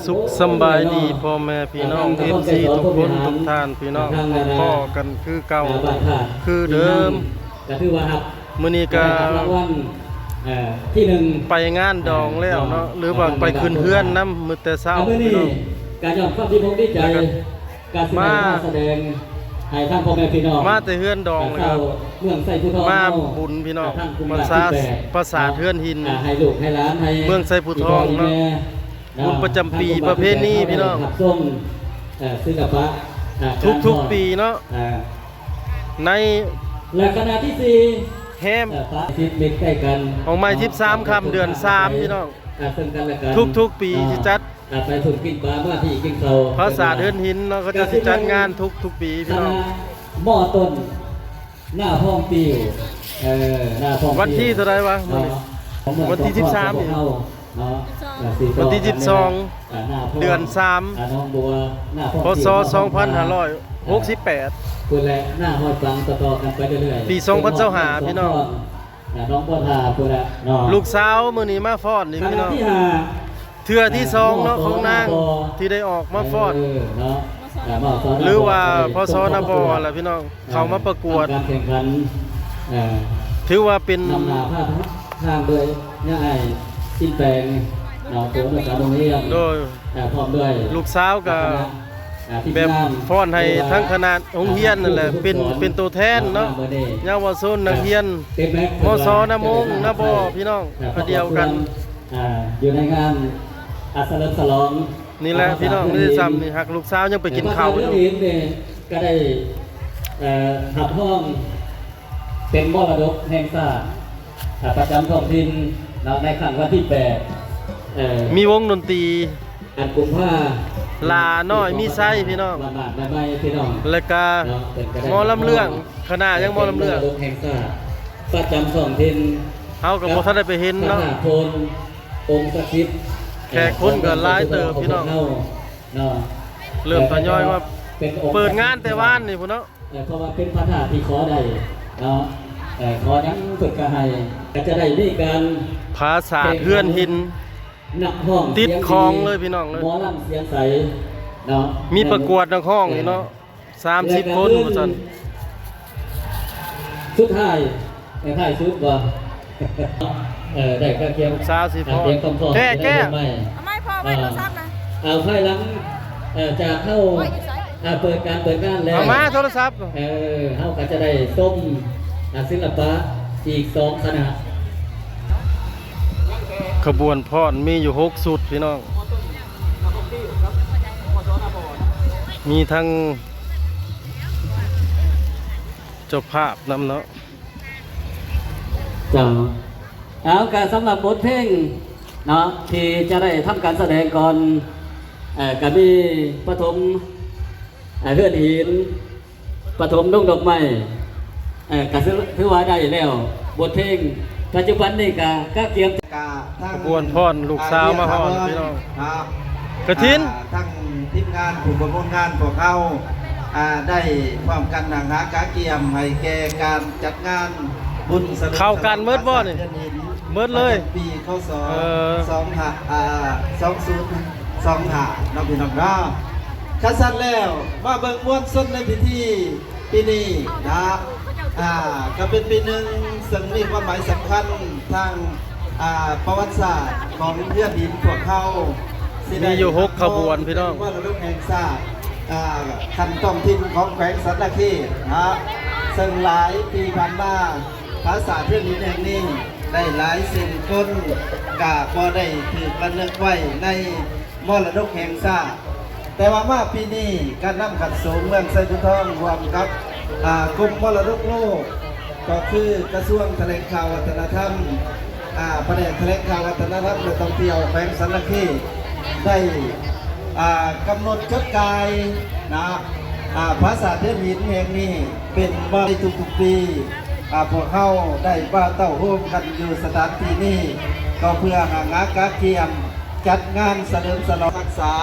ສຸກສຳບາຍດີພໍ່ແມ່ພີ່ນ້ອງ ເອັຟຊີ ທຸກຄົນທຸກທ່ານພີ່ນ້ອງ ພົບພໍ້ກັນຄືເກົ່າຄືເດີມ. ມື້ນີ້ກະໄປງານດອງແລ້ວເນາະ ຫຼືວ່າໄປຂຶ້ນເຮືອນນຳມື້ແຕ່ເຊົ້າພີ່ນ້ອງ ກະຍ້ອນຄວາມດີອົກດີໃຈ ມາສະແດງໃຫ້ທາງພໍ່ແມ່ພີ່ນ້ອງ ມາແຕ່ເຮືອນດອງເລີຍ ເມືອງໄຊພູທອງ ມາບຸນພີ່ນ້ອງ ປາສາດ ປາສາດເຮືອນຫີນ ເມືອງໄຊພູທອງເນາະ ບຸນປະຈຳປີປະເພນີພີ່ນ້ອງ ທຸກໆປີເນາະ ໃນແຮມອອກໃໝ່ສິບສາມຄ່ຳເດືອນສາມພີ່ນ້ອງ ທຸກໆປີຊິຈັດ ອ່າ ໄປພຸ້ນກິນປາ ມາພີ້ກິນເຂົ້າ ປາສາດເຮືອນຫີນເນາະ ເຂົາເຈົ້າຊິຈັດງານທຸກໆປີພີ່ນ້ອງ ຄະນະໝໍ້ຕົ້ນ ໜ້າພອງປິວ ເອີ ໜ້າພອງປິວ ວັນທີເທົ່າໃດວະມື້ນີ້? ວັນທີສິບສາມນີ້ ເນາະ ວັນທີສິບສອງ ອ່າ ໜ້າພອງ ເດືອນສາມ ອ່າ ໜອງບົວ ໜ້າພອງ ພ.ສ. ສອງພັນຫ້າຮ້ອຍຫົກສິບແປດ ພຸ້ນແຫຼະ ໜ້າຫ້ອຍປັງຕໍ່ໆກັນໄປເລື້ອຍໆ ປີສອງພັນຊາວຫ້າພີ່ນ້ອງ. ອ່າ ນ້ອງບໍ່ຖ້າພຸ້ນລະເນາະ ລູກສາວມື້ນີ້ມາຟ້ອນນີ້ພີ່ນ້ອງ ເທື່ອທີສອງເນາະ ຂອງນາງທີ່ໄດ້ອອກມາຟ້ອນ ເອີ ເນາະ ອ່າ ໝໍ້ສອນ ຫຼືວ່າ ພ.ສ. ນາບໍ່ ຫັ້ນລະພີ່ນ້ອງ ເຂົ້າມາປະກວດ ການແຂ່ງຂັນ ເອີ ຖືວ່າເປັນ ນຳໜ້າພາທາງໂດຍຍາອ້າຍ ສິນແປງ ເນາະ ໂຕນັກສອນໂຮງຮຽນ ໂດຍ ອ່າ ພ້ອມດ້ວຍ ລູກສາວກະ ອ່າ ແບບຟ້ອນໃຫ້ທັງຄະນະໂຮງຮຽນນັ້ນແຫຼະ ເປັນ ເປັນໂຕແທນເນາະ ເຍົາວະຊົນນັກຮຽນ ມ.ສ. ນາໂມງ ນາບໍ່ ພີ່ນ້ອງ ອ່າ ອັນດຽວກັນ ອ່າ ຢູ່ໃນງານ ອ່າ ສະເຫຼີມສະຫຼອງ ນີ້ແຫຼະພີ່ນ້ອງ ມີແຕ່ຊ່ຳນີ້ ຫາກລູກສາວຍັງໄປກິນເຂົ້າຢູ່ ກະໄດ້ ເອີ ຮັບຮອງ ເປັນມໍລະດົກແຫ່ງຊາດ ອ່າ ປະຈຳທ້ອງຖິ່ນເນາະ ໃນຄັ້ງວັນທີແປດ ເອີ ມີວົງດົນຕີ ອັນກຸມພາ ຫຼ້ານ້ອຍມີໄຊພີ່ນ້ອງ ບ້ານໆໃໝ່ໆ ພີ່ນ້ອງ ແລ້ວກະ ເນາະ ເພິ່ນກະໄດ້ ໝໍລຳເລື່ອງ ຄະນະຍັງໝໍລຳເລື່ອງ ເປັນມໍລະດົກແຫ່ງຊາດ ປະຈຳທ້ອງຖິ່ນ ເຮົາກະບໍ່ທັນໄດ້ໄປເຫັນເນາະ ພະທາດໂພນ ອົງສັກສິດ ແຂກຄົນກະຫຼາຍເຕີບພີ່ນ້ອງ ເນາະ ເລີ່ມທະຍອຍມາ ເປີດງານແຕ່ວານນີ້ພຸ້ນເນາະ ເອີ ເພາະວ່າເປັນພະທາດທີ່ຂໍໄດ້ເນາະ ເອີ ຂໍຫຍັງເພິ່ນກະໃຫ້ ກະຈະໄດ້ມີການ ປາສາດເຮືອນຫີນ ນັກຮ້ອງ ຕິດຂອງເລີຍພີ່ນ້ອງເອີຍ ໝໍລຳສຽງໃສເນາະ ມີປະກວດນັກຮ້ອງອີກເນາະ ເອີ ສາມສິບຄົນວ່າຊັ້ນ ສຸດທ້າຍ ໃຫ້ທ້າຍສຸດບໍ່ ເອີ ໄດ້ກະກຽມ ສາມສິບຄົນ ແກ້ ແກ້ ເອົາໄມ້ພໍ່ ໄວ້ໂທລະສັບນະ ເອົາ ພາຍຫຼັງ ເອີ ຈາກເຮົາ ເອົາ ເປີດການເປີດງານແລ້ວ ເອົາມາໂທລະສັບ ເອີ ເຮົາກະຈະໄດ້ຊົມ ອ່າ ສິລະປະອີກສອງຄະນະ ຂະບວນຟ້ອນມີຢູ່ຫົກຊຸດພີ່ນ້ອງ ມີທັງເຈົ້າພາບນຳເນາະ ເຈົ້າ ເອົາ ກະສຳລັບບົດເພງເນາະ ທີ່ຈະໄດ້ທຳການສະແດງກ່ອນ ເອີ ກະມີປະຖົມ ເຮືອນຫີນ ປະຖົມດົງດອກໄມ້ ເອີ ກະຖືວ່າໄດ້ແລ້ວ ບົດເພງ ປັດຈຸບັນນີ້ກະກະກຽມ ຂະບວນຟ້ອນລູກສາວມາຮອດແລ້ວພີ່ນ້ອງ ກະຖິນ ອ່າ ທັງທີມງານຜູ້ປະມູນງານພວກເຮົາ ອ່າ ໄດ້ພ້ອມກັນນັ່ງຫາກະກຽມໃຫ້ແກ່ການຈັດງານບຸນສະເຫຼີມ ເຂົ້າກັນໝົດບໍ່ນີ້? ເບິດເລີຍ ປະຈຳປີ ຄ.ສ. ເອີ ສອງຫ້າ ອ່າ ສອງສູນສອງຫ້າ ເນາະ ພີ່ນ້ອງເນາະ ຄັນຊັ້ນແລ້ວ ມາເບິ່ງມວນຊົນໃນພິທີປີນີ້ນະ ອ່າ ກະເປັນປີໜຶ່ງເຊິ່ງມີຄວາມໝາຍສຳຄັນທາງ ອ່າ ປະຫວັດສາດຂອງເຮືອນຫີນພວກເຮົາ ມີຢູ່ຫົກຂະບວນພີ່ນ້ອງ ເປັນມໍລະດົກແຫ່ງຊາດ ອ່າ ຂັ້ນທ້ອງຖິ່ນຂອງແຂວງສັດຕະເຂດນະ ເຊິ່ງຫຼາຍປີຜ່ານມາ ປາສາດເຮືອນຫີນແຫ່ງນີ້ໄດ້ຫຼາຍເຊັ່ນຄົນ ກະບໍ່ໄດ້ຖືກລະນຶກໄວ້ໃນມໍລະດົກແຫ່ງຊາດ ແຕ່ວ່າມາປີນີ້ ການນຳຂັ້ນສູງເມືອງໄຊພູທອງ ຮ່ວມກັບ ອ່າ ກົມມໍລະດົກໂລກ ກໍຄືກະຊວງຖະແຫຼງຂ່າວວັດທະນະທຳ ອ່າ ພະແນກຖະແຫຼງຂ່າວວັດທະນະທຳ ແລະ ທ່ອງທ່ຽວແຂວງສັດຕະເຂດ ໄດ້ ອ່າ ກຳນົດຈົດຈ່າຍນະ ອ່າ ປາສາດເຮືອນຫີນແຫ່ງນີ້ ເປັນມາໃນທຸກໆປີ ອ່າ ພວກເຮົາໄດ້ມາເຕົ້າໂຮມກັນຢູ່ສະຖານທີ່ນີ້ ກໍເພື່ອຫາກະກຽມຈັດງານສະເຫຼີມສະຫຼອງ ຮັກສາ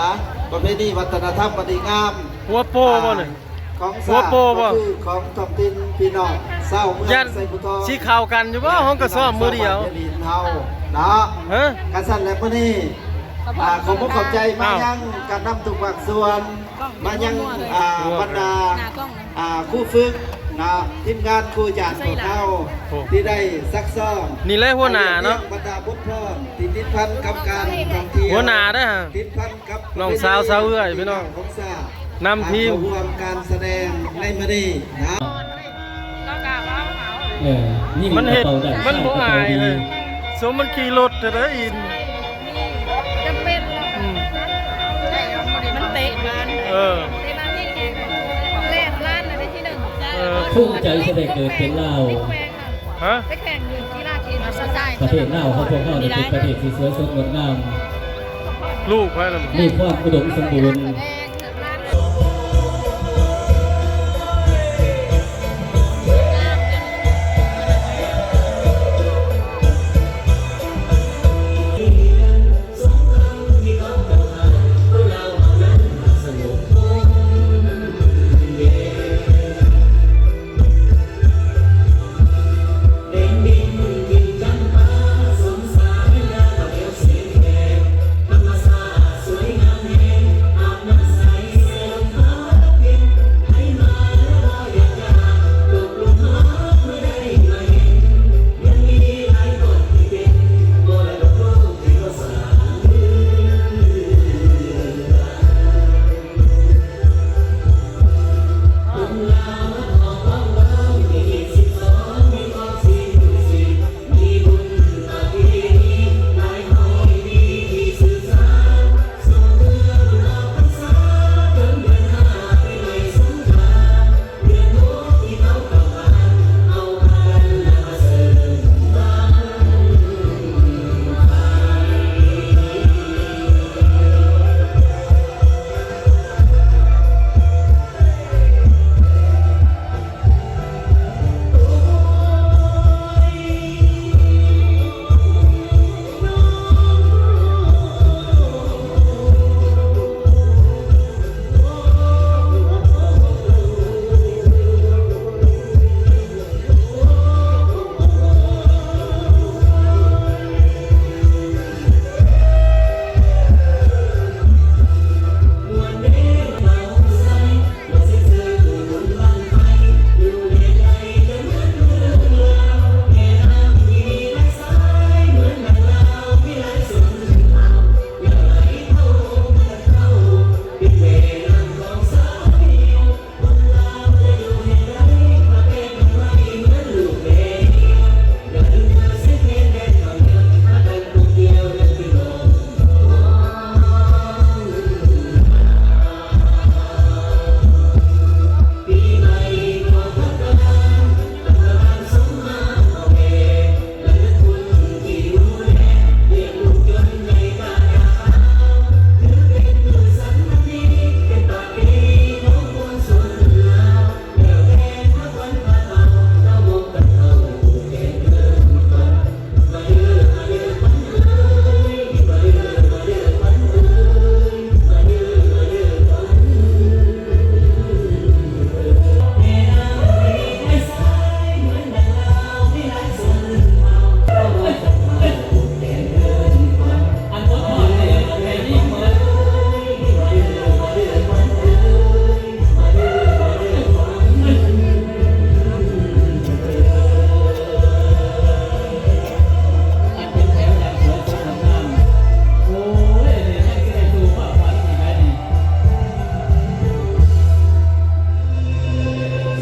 ປະເພນີວັດທະນະທຳອັນດີງາມ ຫົວໂປບໍ່ນີ້? ອ່າ ຂອງຊາດ ຫົວໂປບໍ່? ກໍຄືຂອງທ້ອງຖິ່ນພີ່ນ້ອງຊາວເມືອງ ຢ້ານ ໄຊພູທອງ ຊິເຂົ້າກັນຢູ່ບໍ່? ເຮົາກະຊ້ອມມື້ດຽວ ເຮົາເນາະ ຮະ? ກະຊັ້ນແຫຼະ ມື້ນີ້ ອ່າ ຂໍຂອບໃຈມາຍັງການນຳທຸກພາກສ່ວນ ມາຍັງ ອ່າ ບັນດາ ອ່າ ຄູຝຶກເນາະ ທີມງານຄູອາຈານຂອງເຮົາ ທີ່ໄດ້ຊັກຊ້ອມ ນີ້ແຫຼະຫົວໜ້າເນາະ ບັນດາບົດພອນທີ່ຕິດພັນກັບການທ່ອງທ່ຽວ ຫົວໜ້າເດ້ ຕິດພັນກັບ ນ້ອງສາວສາວເອື້ອຍ ພີ່ນ້ອງ ຂອງຊາດ ນຳທີມ ເຂົ້າຮ່ວມການສະແດງໃນມື້ນີ້ນະ. ເອີ ນີ້ມັນເຮັດ ມັນບໍ່ອາຍເລີຍ ສົມມັນຂີ່ລົດແທ້ໆ ອີ່ນ ຈຳເປັນ ອືມ ມັນເຕະບານ ເອີ ເຕະບານແຮງໆ ແລ່ນລ້ານໄດ້ທີໜຶ່ງ ເອີ ພູມໃຈທີ່ໄດ້ເກີດເປັນລາວ ຮະ ໄປແຂ່ງຢູ່ທີ່ລາວທີ່ ປະເທດລາວຂອງພວກເຮົານີ້ເປັນປະເທດທີ່ສວຍສົດງົດງາມ ລູກໃຜລະ ມີຄວາມອຸດົມສົມບູນ.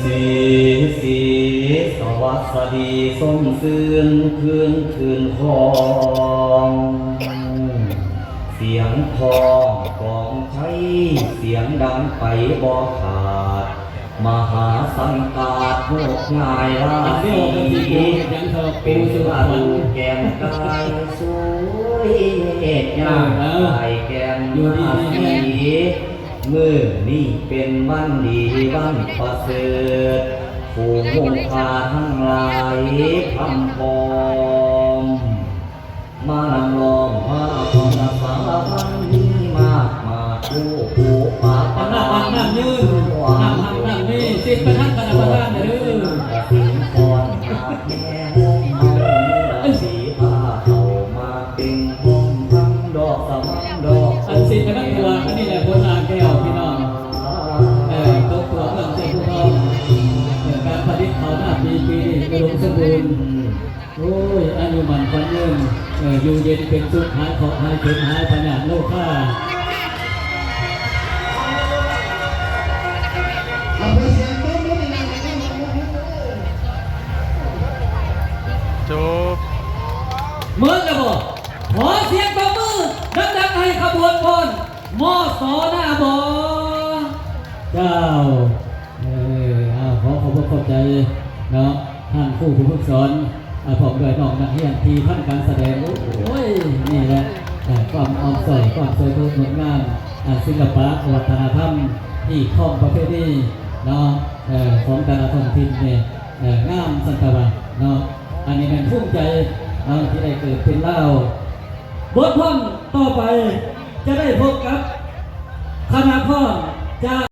ສີ ສີ ສະຫວັດສະດີ ຊົມຊື່ນ ຄືນ ຄືນຄອງ ສຽງພ້ອງກອງໄຊ ສຽງດັງໄປບໍ່ຂາດ ມະຫາສັງກາດໂຍກຍ້າຍລາສີ ເປັນອາລຸແກນກາຍສວຍເຮັດຍາກ ກາຍແກ່ນລາສີ ມື້ນີ້ເປັນວັນດີວັນປະເສີດ ຜູ້ຮູ້ຂ້າທັງຫຼາຍພຳພ້ອມ ມານຳລ້ອມມາອຳລາສາວັນ ມີມາກມາດຜູ້ຜູ້ປາປະນາມ ນ້ຳ ນ້ຳ ນ້ຳຍືນ ນ້ຳຮັກນ້ຳນີ້ ສິດໄປທາງຄະນະປະທານເດີ ສິງຄອນມາແຫ່ຮົ່ມເຮົາ ເອີຍ ສີພາເຂົ້າມາເປັນຮົ່ມທັງດອກສະໝັນ ຄຸນ ໂອ້ຍ ອາຍຸໝັ້ນຂວັນຍືນ ເອີ ຢູ່ເຢັນເປັນສຸກ ຫາຍເຄາະຫາຍເຂັນ ຫາຍພະຍາດໂລຄາ. ຈົບ. ໝົດແລ້ວບໍ່? ຂໍສຽງຕົບມືດັງໆ ໃຫ້ຂະບວນຟ້ອນ ມສ ນາບໍ. ເຈົ້າ ເອີ ເອົາ ຂໍຂອບອົກຂອບໃຈເນາະ ທ່ານຄູຜູ້ຝຶກສອນ ອາ ພ້ອມດ້ວຍນ້ອງນັກຮຽນທີ່ທຳການສະແດງ. ໂອ້ຍ ນີ້ແຫຼະ ເອີ ຄວາມອ່ອນຊ້ອຍ ຄວາມສວຍໂທດງົດງາມ ອາ ສິລະປະວັດທະນະທຳຮີດຄອງປະເພນີເນາະ ເອີ ຂອງແຕ່ລະທ້ອງຖິ່ນນີ້ ເອີ ງາມຊັ້ນຕາວ່າເນາະ. ອັນນີ້ແມ່ນພູມໃຈເນາະ ທີ່ໄດ້ເກີດເປັນລາວ. ບົດພ້ອນຕໍ່ໄປຈະໄດ້ພົບກັບຄະນະພ້ອນຈາກ